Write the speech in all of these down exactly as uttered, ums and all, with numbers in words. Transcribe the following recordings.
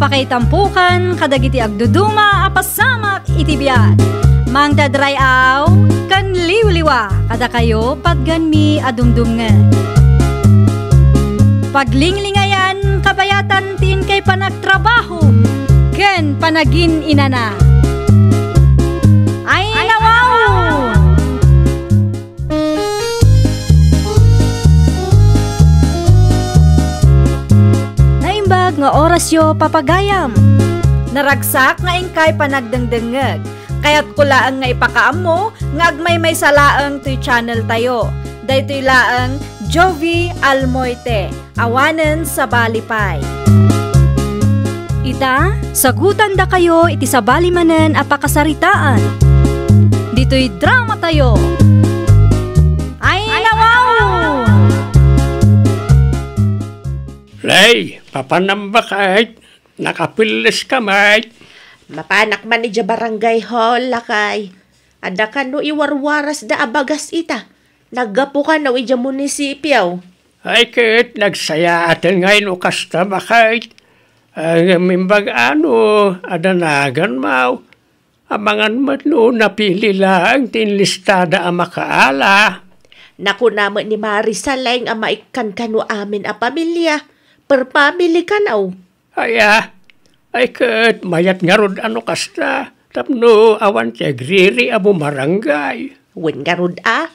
Pakaitampokan kadagiti agduduma a pasamak iti biag. Mangted ray-aw ken liwliwa kadakayo patganmi a dumdumngeg. Paglinglingayan kabayatan ti inkay panagtrabaho ken panagin-inana. Ay, nawaw! Naimbag nga orasyo, papagayam. Naragsak nga inkay panagdengdengngeg. Kayatko laeng nga ipakaammo nga agmaymaysa laeng toy channel tayo. Daytoy laeng Jovi Almoite. Awanen sabali pay. Ita, sagutandakayo iti sabali manen a pakasaritaan. Ditoy drama tayo. Ay, nawaw! Lay, papanam bakay? Nakapelles ka, may? Mapanak man idiay barangay hall, lakay. Adda kano iwarwarasda a bagas ita. Naggapu kano idiay munisipio. Ay, ket nagsayaaten ngay no kasta, bakay. Ngem imbag ano, adda naganmaw. Amangan met no napili laeng ti inlistada a makaala. Nakuna met ni Mari Saleng a maikkan kano amin a pamilia, per family kano. Aya, ay ket mayat ngarud a no kasta, tapno awan ti agriri a bumarangay. Wen ngarud a,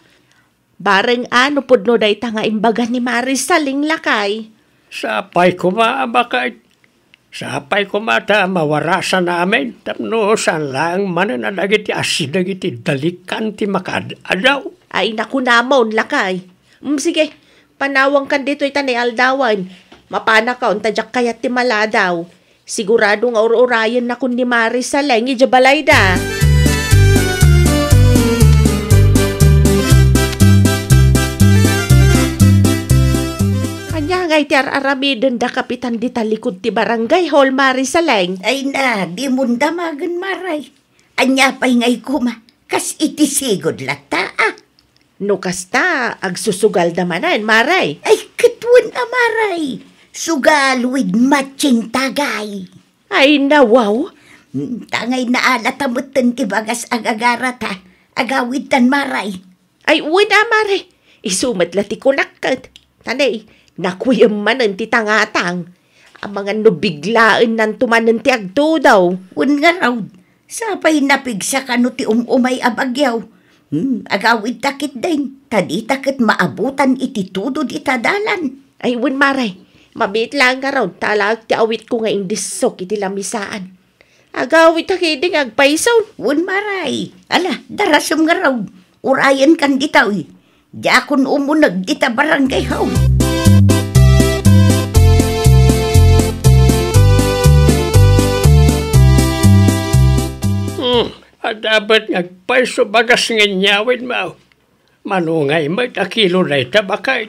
bareng a no pudno dayta nga imbaga ni Mari Saleng, lakay. Sapay koma a bakay. Sapay koma ta mawarasan amin, tapno saan laeng manen a dagiti asideg iti dalikan ti makaad-adaw. Ay, nakunamon, lakay. Mm, sige, panawangkan ditoy ta naialdawan. Mapanakaon ta diak kayat ti maladaw. Sigurado nga ur-urayennakon ni Mari Saleng idiay balayda. Ania ngay ti ar-aramidenda, Kapitan, dita likud ti barangay hall, Mari Saleng? Ay na, dimon damagen, Maray. Ania pay ngay koma? Kas iti sigud latta, a? No kasta, agsusugalda manen, Maray. Ay, ket wen a, Maray. Sugal with matching tagay. Ay, nawaw. Mm, tangay naalata metten ti bagas agagarata. Agawidtan, Maray. Ay, wen a, Maray. Isu met la ti kunak ket. Tanay, nakuyem manen ti tangatang. Amangan no biglaennanto manen ti agtudaw. Wen ngarud, sapay napigsa kano ti um-umay a bagyaw. Hmm, agawidta ketdin, ta dita ket maabutan iti tudod ita dalan. Ay, wen, Maray, mabiit laeng ngarud, ta alaek ti awitko nga indissok iti lamisaan. Agawidta ketdin nga agpayso. Wen, Maray, ala, darasem ngarud, urayenkan dita, uy. Diakon umuneg dita barangay hall. Hmm, adda met nga agpayso bagas nga inyawidmo. Mano ngay met a kilo dayta, bakay?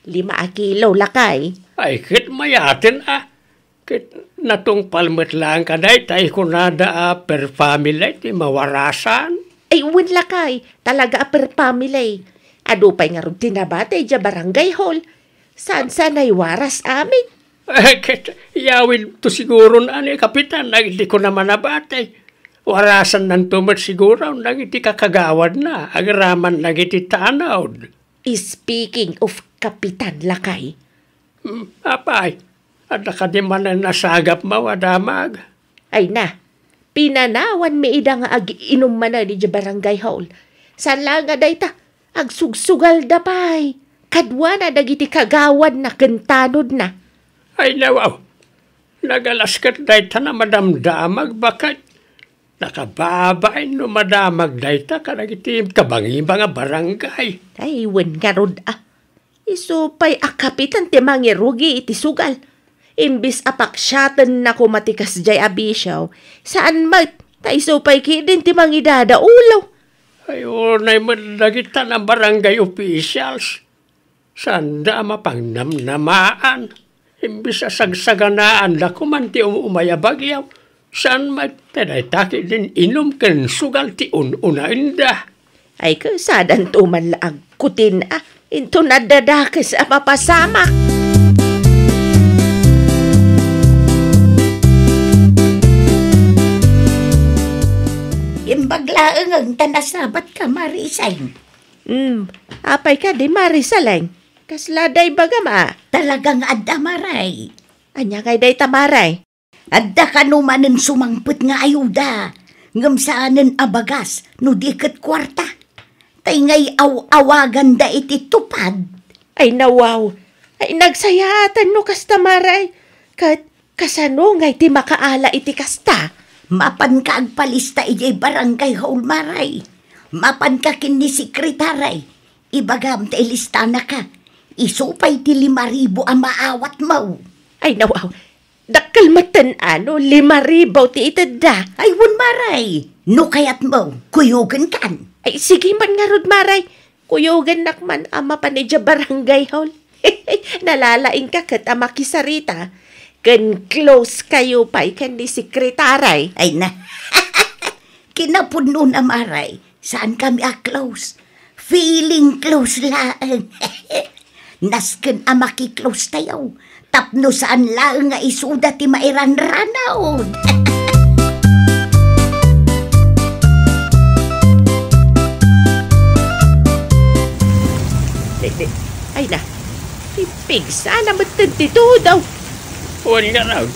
Lima a kilo, lakay. Ay, ket mayaten a. Ket natungpal met laeng kadayta, kunada a per family ti mawarasan. Ay, wen lakay, talaga a per family. Adu pay ngarud ti nabati idiay barangay hall. Saan-saan a waras amin. Eh, ket yawidto siguron a ni Kapitan, dagiti kuna a nabati. Warasannanto met siguro dagiti kakagawadna, agraman dagiti tanod. Speaking of Kapitan, lakay. Hmm, apay, adda kadi manen a sagapmo a damag? Ay na, pinanawanmi ida nga ag-inum manen idiay barangay hall. Saan laeng a dayta, agsugsugalda pay. Kaduana dagiti kagawadna ken tanodna. Ay, nawaw. Nagalas ket dayta a madamdamag, baket. Nakababain no madamag dayta kadagiti kabangibang a barangay. Ay, wen ngarud a. Isu pay a Kapitan ti mangirugi iti sugal. Imbes a paksiatenna koma ti kasdiay a bisio, saan met, ta isu pay ketdin ti mangidada ulo. Ay, unay met dagita a barangay officials. Saanda a mapangnamnamaan. Imbes a sagsaganaanda koman ti um-umay a bagyaw, saan met ta dayta ketdin inum ken sugal ti un-unaenda. Ay, ket sadanto man la agkutin a, inton adda dakes a mapasamak. Imbag laeng ta nasabatka, Mare Iseng. Hmm, apay kadi, Mare Saleng? Kasla dayta ibagam a? Talaga nga adda, Mare. Ania ngay dayta, Mare? Adda kano manen sumangpet nga ayuda, ngem saanen a bagas no di ket kuarta. Tay ngay aw-awaganda iti tupad. Ay, nawaw. Ay, nagsayaatan no kasta, Mare. Ket kasano ngay ti makaala iti kasta? Mapanka agpalista idiay barangay hall, Mare. Mapanka ken ni sekretary. Ibagam ta ilistanaka. Isu pay ti lima ribu a maawatmo. Ay, nawaw. Dakkel metten a no lima ribu ti itedda. Ay, wen, Mare. No kayatmo, kuyogenkan. Ay, sige man ngarud, Mare. Kuyogennak man a mapan idiay barangay hall. Nalalaingka ket a makisarita. Ken close kayo pay ken ni sekretary. Ay na. Kinapudnona, Mare, saankami a close. Feeling close laeng. Nasken a maki-close tayo. Tapno saan laeng nga isuda ti mairanranaw. Ay na, ipigsana met ti tudo. Wen ngarud,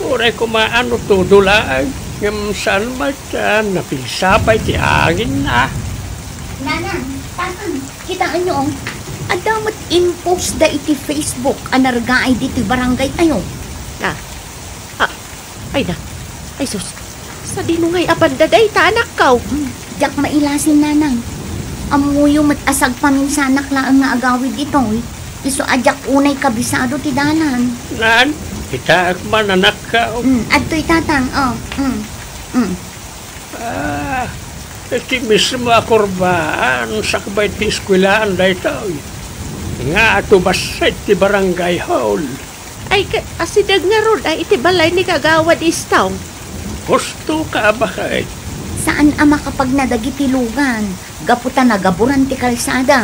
uray koma no tudo laeng, ngem saan met a napigsa pay ti anginna. Nanang, tatang, kitaenyo, oh. Adda met impost da iti Facebook a nargaay ditoy barangay tayo. Ah, ah, ay na. Ay sus, sadino ngay a banda dayta, anakko? Hmm, diak mailasin, nanang. Ammoyo met a sagpaminsanak laeng nga agawid itoy. Isu a diak unay kabisado ti dalan. Nan, kitaek man, anakko. Mm, adtoy tatang, oh. Mm. Mm. Ah, iti mismo a kurbaan, sakbay ti eskuelaan daytoy. Nga atu bassit ti barangay hall. Ay, ket asideg ngarud a iti balay ni Kagawad Istong. Husto ka a baket. Saan a makapagna dagiti lugan, gapu ta nagaburan ti kalsada.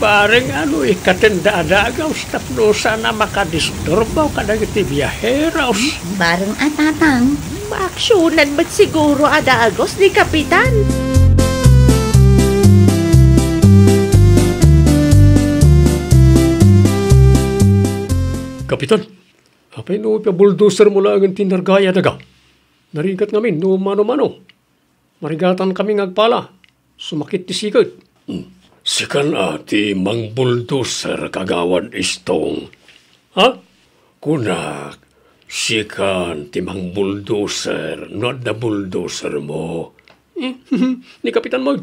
Bareng a no ikkatenda a dagus tapno saan a makadisturbo kadagiti biaheros. Bareng a, tatang. Maaksionan met siguro a dagus ni Kapitan. Kapitan, apay no ipa-bulldozer mo laengen ti nargaay a daga? Narigat ngamin no mano-mano. Marigatankami nga agpala. Sumakit ti siket. Hmm. Sikan a ti mangbuldoser, Kagawad Istong. Ha? Kunak, sikan ti mangbuldoser no adda buldosermo. Eh, ni Kapitan Moy,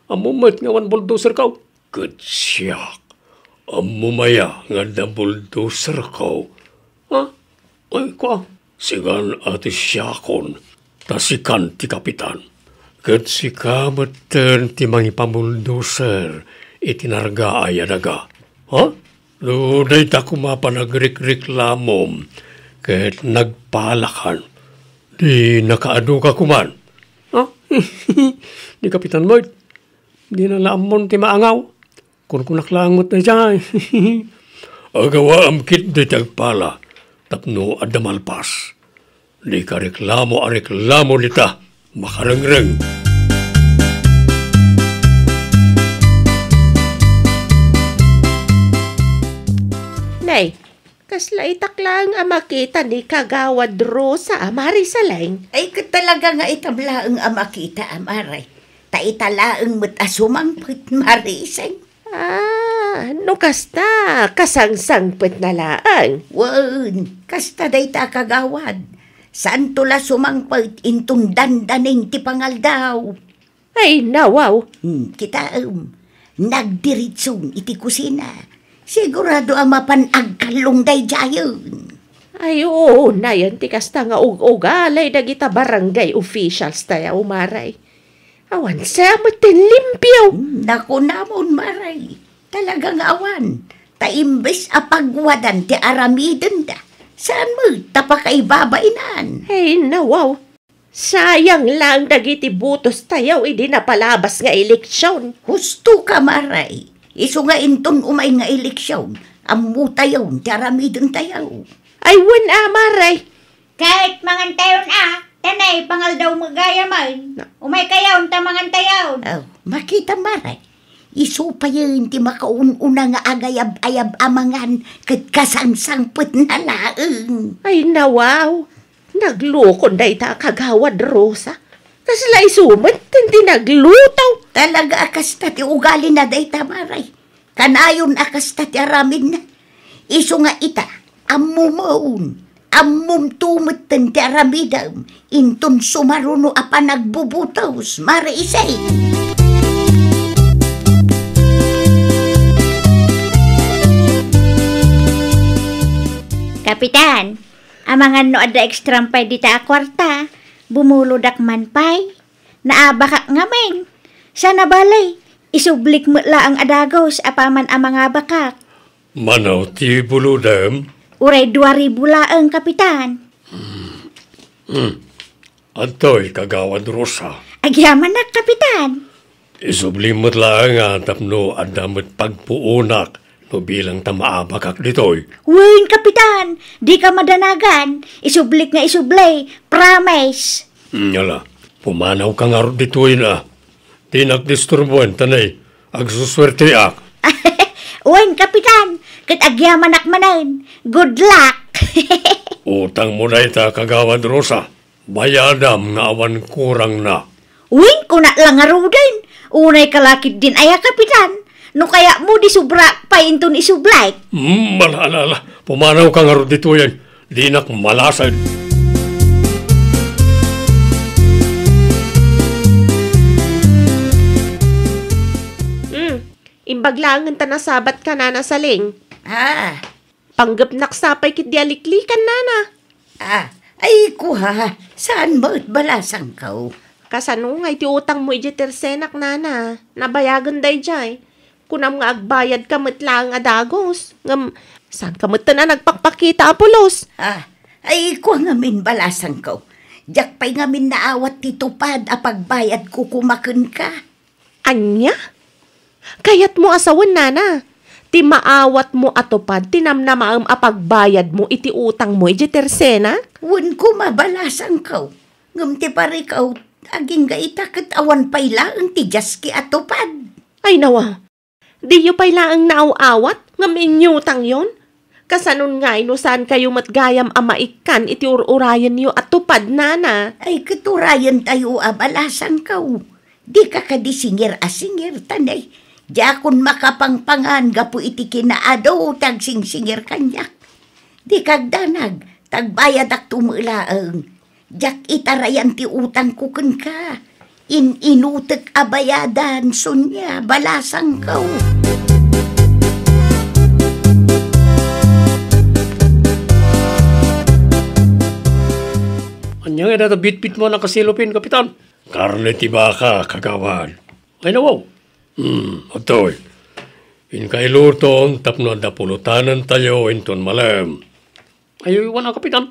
ammo met nga awan buldoserko. Ket siak, ammom aya nga adda buldoserko? Ha? Ay, kua, sikan a ti siakon, ta sikan ti kapitan. Ket sika metten ti mangipabuldoser iti nargaay a daga. Ha? No dayta koma panagrikreklamom ket nagpalakan, di nakaaduka koman. Ha? Ni Kapitan Moy, dina la ammon ti maangaw. Kunkunak laeng met daydiay. Agawaam ketdi ti agpala tapno adda malpas. Dika reklamo a reklamo dita, makarengreng. Nay, kasla itak laeng a makita ni Kagawad Rosa a Marisaleng. Ay, ket talaga nga itam laeng a makita, a Mare. Ta ita laeng met a sumangpet, Mariseng. Ah, no kasta, kasangsangpetna laeng. Wen, kasta dayta a kagawad. Saanto la sumangpet inton dandanin ti pangaldaw. Ay, nawaw. Hmm, kitaem. Nagdiritson iti kusina. Sigurado a mapan agkallong daydiayen. Ay, oo, nayon ti kasta nga ug-ugalay dagita barangay officials tayo, Mare. Awan sa met ti limpio. Hmm, nakunamon, Mare. Talaga nga awan. Ta imbes a pagwadan ti aramidenda, saan met ta pakaibabainan. Ay, nawaw. Sayang lang dagiti butos tayo idi napalabas nga eleksyon. Husto ka, Mare. Isu nga inton umay nga eleksyon, ammo tayon ti aramiden tayo. Ay, wen a, Mare. Ket mangan tayon a. Tanay, pangaldaw met gayamen. Na- Umaykayon, ta mangantayon. Oh, makita, Mare. Isu payen ti makaun-una nga agayab-ayab a mangan ket kasangsangpetna laeng. Ay, nawaw. Naglukon dayta a Kagawad Rosa. Kasla isu met ti nagluto. Talaga a kasta ti ugalina dayta, Mare. Kanayon a kasta ti aramidna. Isu nga ita, ammomen, ammom tumetten ti aramidem, inton sumaruno a panagbubutos, Mare Isay. Kapitan, amangan no adda extram pay dita a kuarta, bumulodak man pay. Naabakak ngamin. Saan a bale, isublik met laeng a dagus apaman a mangabakak. Mano ti bulodem? Uray dua ribu laeng, Kapitan. Hmm. Adtoy, Kagawad Rosa. Agyamanak, Kapitan. Isublim met laeng a tapno adda met pagpuonak no bilang ta maabakak ditoy. Wen, Kapitan, dika madanagan. Isublik nga isubli. Promise. Hmm, ala, pumanawka ngarud ditoy na. Dinak disturboen, tanay, agsusuerteak. Wen, Kapitan, ket agyamanak manen. Good luck. Utangmo dayta, Kagawad Rosa. Bayadam nga awan kurangna. Wen, kunak la ngaruden. Unay ka la ketdin aya, Kapitan. No kayatmo, di subrak pay inton isublik. Hmm, ala, ala, ala. Pumanawka ngarud ditoyen. Dinak malased. Hmm, imbag laengen ta nasabatka, Nana Saling. Ah. Panggepnak sa pay ketdi a liklikan, Nana. Ah, ay, kua, saan met balasangko? Kasano ngay ti utangmo idiay tersenak, Nana? Nabayagen daydiay. Kunam nga agbayadka met laeng a dagus. Ngem, saanka metten a nagpakpakita a pulos? Ah, ay, kua ngamin balasangko. Diak pay ngamin naawat ti tupad a pagbayadko koma kenka. Ania? Kayatmo a sawen, Nana, ti maawatmo a tupad ti namnamaem a pagbayadmo iti utangmo idiay tersenak? Wen koma balasangko. Ngem ti parikaw, agingga ita ket awan pay laeng ti diaski a tupad. Ay, nawa. Diyo pay laeng naaw-awat ngem inyutangyon? Kasanon ngay no saankayo met gayam a maikkan iti ur-urayenyo a tupad, Nana? Ay, ket urayentayo a balasangko. Dika kadi singir a singir, tanay. Diakon makapangpangan gapu iti kinaadu ti agsingsingir kaniak. Dika agdanag, ta agbayadakto met laeng. Diak itarayan ti utangko kenka. In-inutek a bayadan, Sonia, balasangko. Ania ngay dayta bitbitmo a nakasilupin, Kapitan? Karne ti baka, Kagawad. Ay, nawaw. Hmm, adtoy. Inka iluton tapno adda pulotanentayo inton malem. Ay, wen a, Kapitan.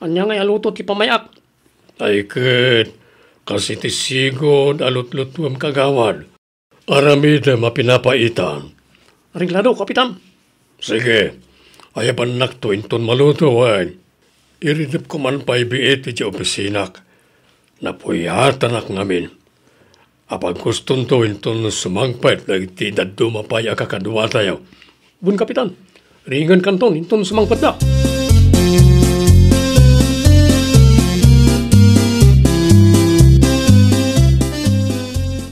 Ania ngay a luto ti pamay-ak? Ay ket, kas iti sigud a lutlutuem, Kagawad. Aramidem a pinapaitan. Areglado, Kapitan. Sige, ayabannakto inton maluto, wen. Iridepko man pay biit idiay opisinak. Napuyatanak ngamin. Apagkustonto inton sumangpet dagiti dadduma pay a kakaduatayo. Wen, Kapitan, ringenkanton inton sumangpetda.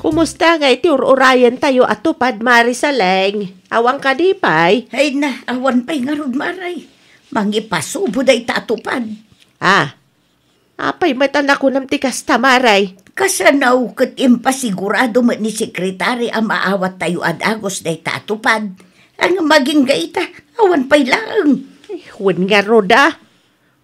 Kumusta ngay ti ur-urayentayo a tupad, Mari Saleng? Awan kadi pay? Ay na, awan pay ngarud, Maray. Mangipasubo dayta a tupad. Ah, Apay met a nakunam ti kasta, Maray? Kasano ket impasigurado met ni Sekretari a maawattayo a dagus dayta a tupad? Ngem agingga ita, awan pay laeng. Ay, wen ngarud a.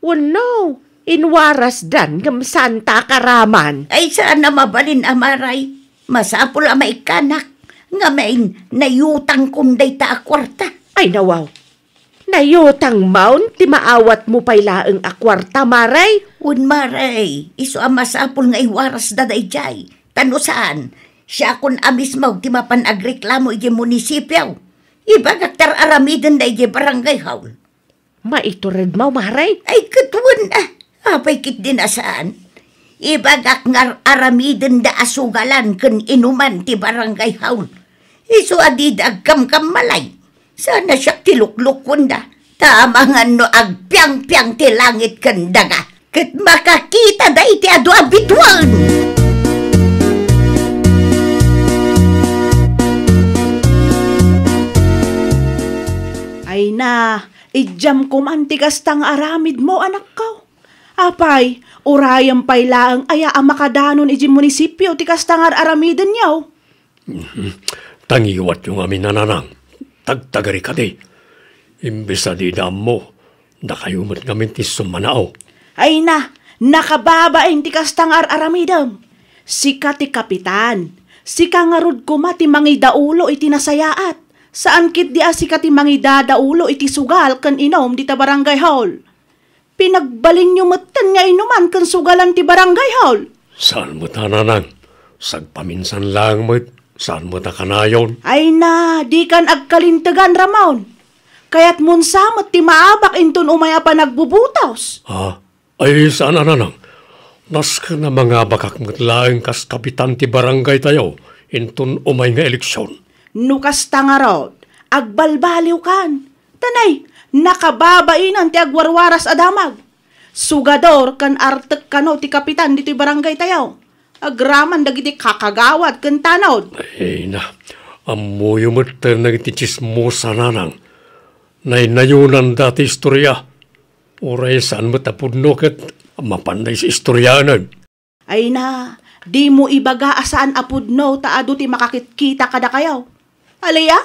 Wenno, inwarasdan ngem saanta a karaman. Ay, saan a mabalin a, Maray. Masapul a maikkanak. Ngamin, nayutangkon dayta a kuarta. Ay, nawaw. Nayutangmon ti maawatmo pay laeng a kuarta, Maray? Wen, Maray, isu a masapul nga iwarasda daydiay. Ta no saan, siakon a mismo ti mapan agreklamo idiay munisipio. Ibagak ta ar-aramidenda idiay barangay hall. Maituredmo, Maray? Ay, ket wen a. Apay ketdin a saan? Ibagak nga ar-aramidenda a sugalan ken inuman ti barangay hall. Isu a dida agkamkammalay. Saan a siak ti luklukkonda. Ta amangan no agpiangpiang ti langit ken daga, ket makakita dayta adu a bituen. Ay na, idiam koman ti kasta nga aramidmo, anakko. Apay, urayem pay laeng aya a makadanon idiay munisipio ti kasta nga ar-aramidenyo? Mhm. Ta ngiwatyo ngamin a nanang, tagtagari kadi. Imbes a dida ammo, dakayo met ngamin ti summanao. Ay na, nakababain ti kasta nga ar-aramidem. Sika ti kapitan. Sika ngarud koma ti mangidaulo iti nasayaat. Saan ketdi a sika ti mangidadaulo iti sugal ken inum dita barangay hall. Pinagbalinyo metten nga inuman ken sugalan ti barangay hall. Saan met a nanang. Sagpaminsan laeng met, saan met a kanayon. Ay na, dikan agkalintegan, Ramon. Kayatmon sa met ti maabak inton umay a panagbubutos. Ha? Ay, saan a nanang. Nasken a mangabakak met laeng kas kapitan ti barangay tayo inton umay nga eleksion. No kasta ngarud, agbalbaliwkan. Tanay, nakababainan ti agwarwaras a damag. Sugador ken artek kano ti kapitan ditoy barangay tayo. Agraman dagiti kakagawad ken tanod. Ay na, ammoyo met dagiti tsismosa, nanang. Naynayonanda ti istoria. Uray saan met a pudno ket mapanda istorianen. Ay na, dimo ibaga a saan a pudno ta adu ti makakitkita kadakayo. Alia,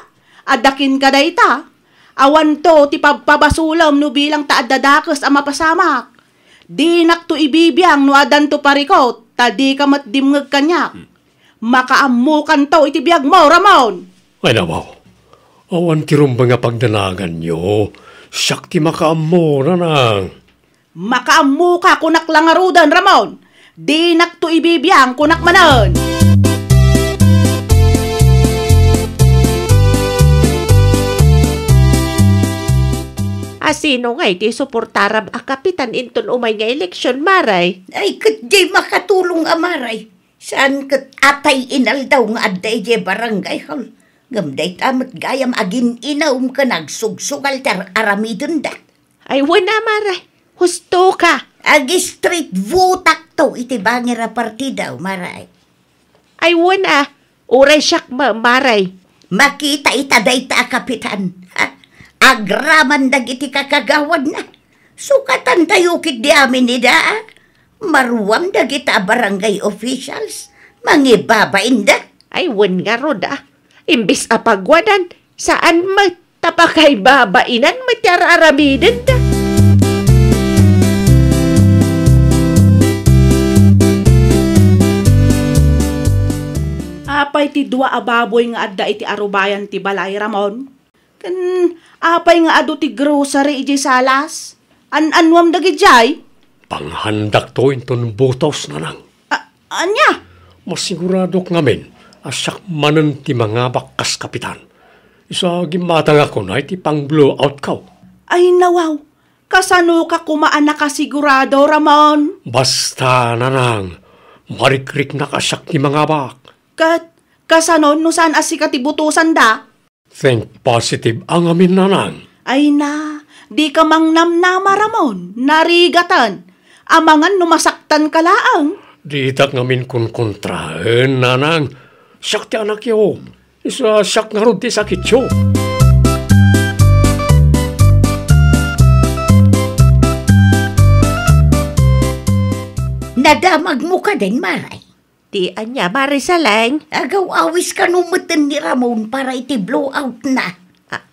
adda kenka dayta. Awanto ti pabpabasolem no bilang ta adda dakes a mapasamak. Dinakto ibibiang no addanto parikut, ta dika met dimngeg kaniak. Hmm. Makaammokanto iti biagmo, Ramon. Ay, nawaw. Awan ti rumbeng a pagdanaganyo. Siak ti makaammo, nanang. Makaammoka, kunak la ngaruden, Ramon. Dinakto ibibiang, kunak manen. A sino ngay ti suportaram a kapitan inton umay nga eleksion, Maray? Ay, ket diay makatulong a Maray. Saan ket atay inaldaw nga adda idiay barangay hall. Ngem dayta met gayam agin-inum ken agsugsugal ti ar-aramidenda. Ay, wen a, Maray. Husto ka. Ag-street vote-akto iti bangir a partidaw, Maray. Ay, wen a. Uray siak, ma-, Maray. Makita ita dayta a kapitan. Ha? Agraman dagiti kakagawadna. Sukatantayo ketdi amin ida, a. Maruam dagita a barangay officials. Mangibabainda. Ay, wen ngarud, a. Imbes a pagwadan, saan met. Ta pakaibabainan met ti ar-aramidenda. Apay ti dua a baboy nga adda iti arubayan ti balay, Ramon? Ken apay nga adu ti grocery idiay salas? An-annuam dagidiay? Panghandakto inton butos, nanang. A-, ania? Masiguradok ngamin a siak manen ti mangabak kas kapitan. Isu a gimmatangak unay ti pang-blowout-ko. Ay, nawaw. Kasano ka koma a nakasigurado, Ramon? Basta, nanang, marikriknak a siak ti mangabak. Ket kasano no saan a sika ti butosanda? Think positive a ngamin, nanang. Ay na, dika mangnamnama, Ramon. Narigatan. Amangan no masaktanka laeng. Ditak ngamin kunkontraen, nanang. Siak ti anakyo. Isu a siak ngarud ti sakityo. Nadamagmo kadin, Maray? Ti ania, Maray Saleng? Agaw-awis kano metten ni Ramon para iti blowout-na. Ah,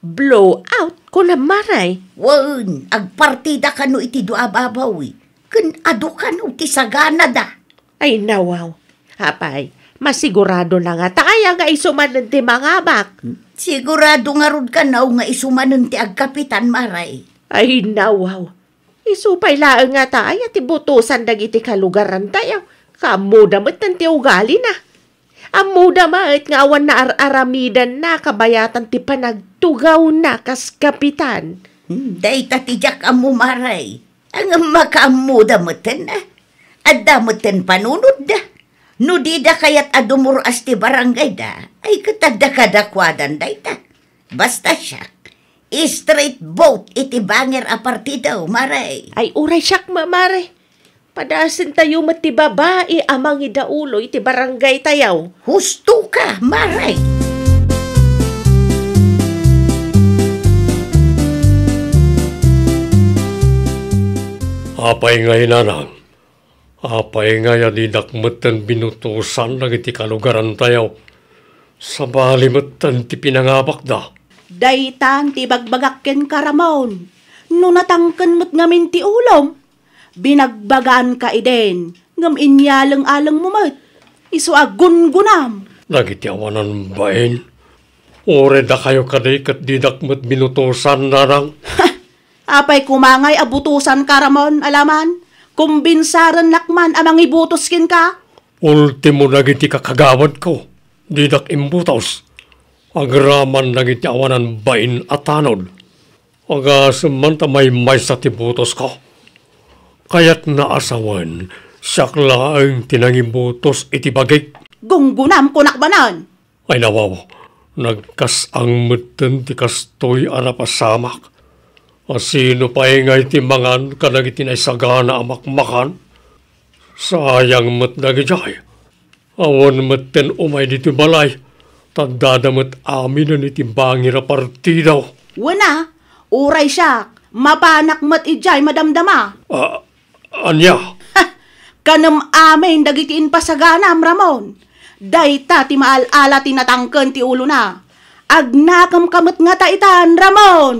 blowout? Kunam, Maray? Wen, agpartida kano iti dua a babawi. Ken adu kano ti saganada. Ay, nawaw. Apay, masiguradona ngata aya nga isu manen ti mangabak? Sigurado ngarud kano nga isu manen ti agkapitan, Maray. Ay, nawaw. Isu pay laeng ngata aya ti butosan dagiti kalugarantayo, kaammoda metten ti ugalina. Ammoda met nga awan naar-aramidanna kabayatan ti panagtugawna kas kapitan. Hmm, dayta ti diak ammo, Maray. Ngem makaammoda metten, a. Adda metten panunotda. No dida kayat a dumur-as ti barangayda, ay ket adda kadakuadan dayta. Basta siak, straight vote iti bangir a partido, Mare. Ay, uray siak, ma-, Mare. Padasentayo met ti babai a mangidaulo iti barangaytayo. Husto ka, Mare. Apay ngay, Nanang? Apay ngay a didak metten binutosan dagiti kalugarantayo? Sabali metten ti pinangabakda. Daytan ti ibagbagak kenka, Ramon. No natangken met ngamin ti ulom, binagbagaanka idin, ngem inyaleng-alengmo met. Isu a gungunam. Dagiti awanan bain, uray dakayo kadi ket didak met binutosan, Nanang. Apay koma ngay a butosanka, Ramon, alaman? Kumbinsarennak man a mangibutos kenka. Ultimo dagiti kakagawadko, didak imbutos. Agraman dagiti awanan bain a tanod. Agasem man ta maymaysa ti butosko. Kayatna a sawen, siak laeng ti nangibutos iti bagik. Gunggunam, kunak manen. Ay, nawaw, nagkas-ang metten ti kastoy a napasamak. A sino pay ngay ti mangan kadagiti naisagana a makmakan? Sayang met dagijay. Awan metten umay ditoy balay, ta addada met aminen iti bangir a partido. Wen a, uray siak, mapanak met idiay madamdama. Ah, ania? Ha! Kanem amin dagiti impasaganam, Ramon. Dayta ti maal-ala ti natangken ti ulona. Agnakemka met ngata itan, Ramon!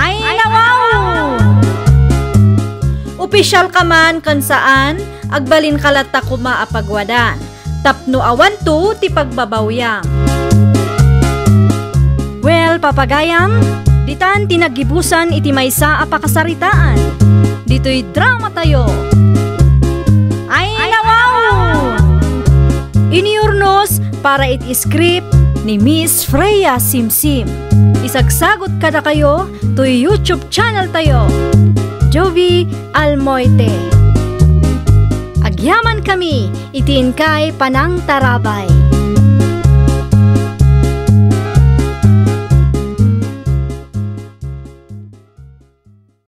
Ay, nawaw! Opisyal ka man ken saan, agbalinka latta koma a pagwadan tapno awanto ti pagbabawiam. Well, papagayam, ditan ti naggibusan iti maysa a pakasaritaan. Ditoy dramatayo. Ay, nawaw! Inurnos para iti script ni Miss Freya Simsim. Isagsagut kadakayo toy YouTube channel tayo, Jovi Almoite. Agyaman kami iti inkay panangtarabay.